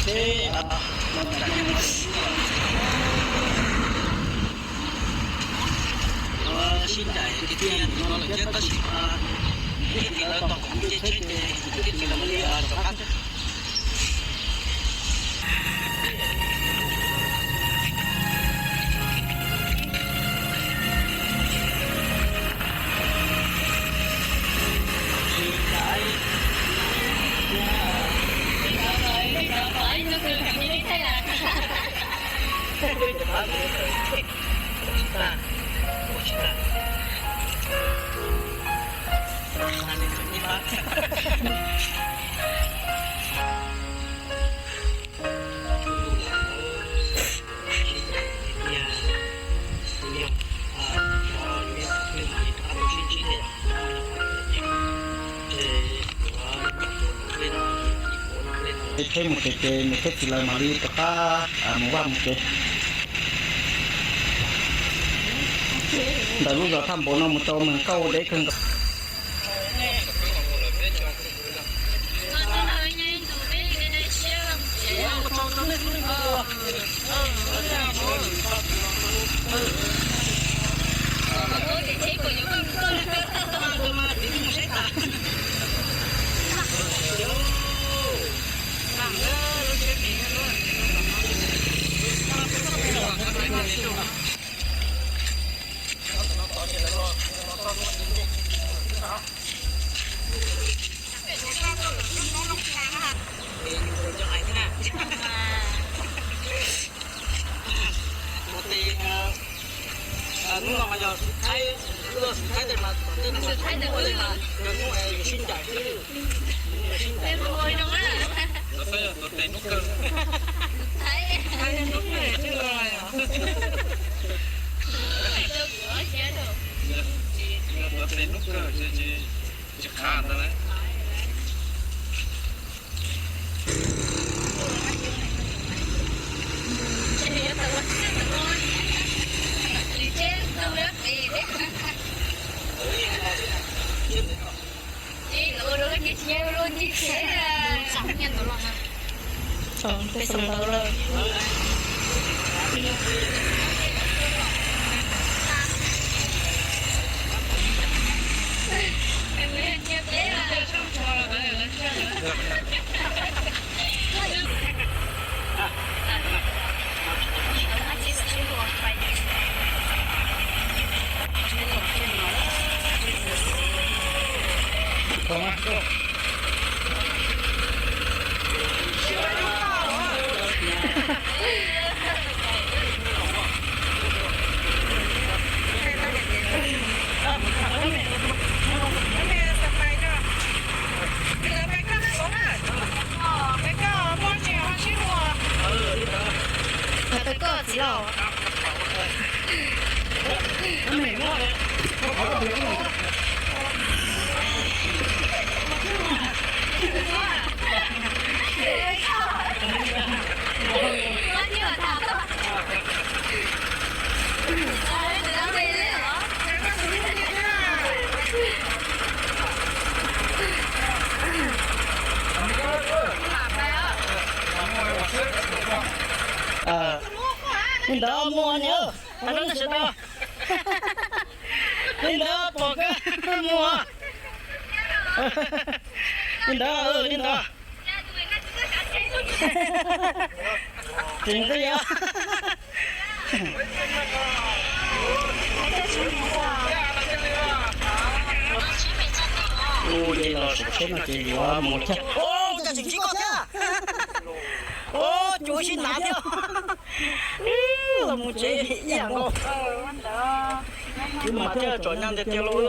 Sib ncaim tiag tiag no lawm thiab tab sis ib txhia lawv tos kuv mus caij tsheb ces ib txhia lawv mam li rov qab thiab. Tsheb mus ces ces nws thiab txiv lawv mam li rov qab mus vaj mus tsev. Ntawm lub zos Thaj Npaum no mus rau Mees Kauj deb kawg nkaus. Ua tes, hnub no mas yog Xwm Thaib, Xwm Thaib tes mas tom tej no mas Xwm Thaib tes ua li mas yog hnub es yus sib ncaim xwb. Yus sib ncaim no. Ua tes nub kawg. Ua tes nub kawg tsis qab ntawd lawm. Txog peb xees ntau lawm. Koj txiv los. Li ntawd muag ni, li ntawd pom koj muag, li ntawd, li ntawd. Tseem twb yog. Ua ces los saum tsheb no ces yuav mus thiab. Ua cas tseem ntsib koj thiab? Ua cuv sib hnav thiab. Los mus tsev ib yam nkaus. Wb mas thiaj tsom nyaj ntiag tiag lauj.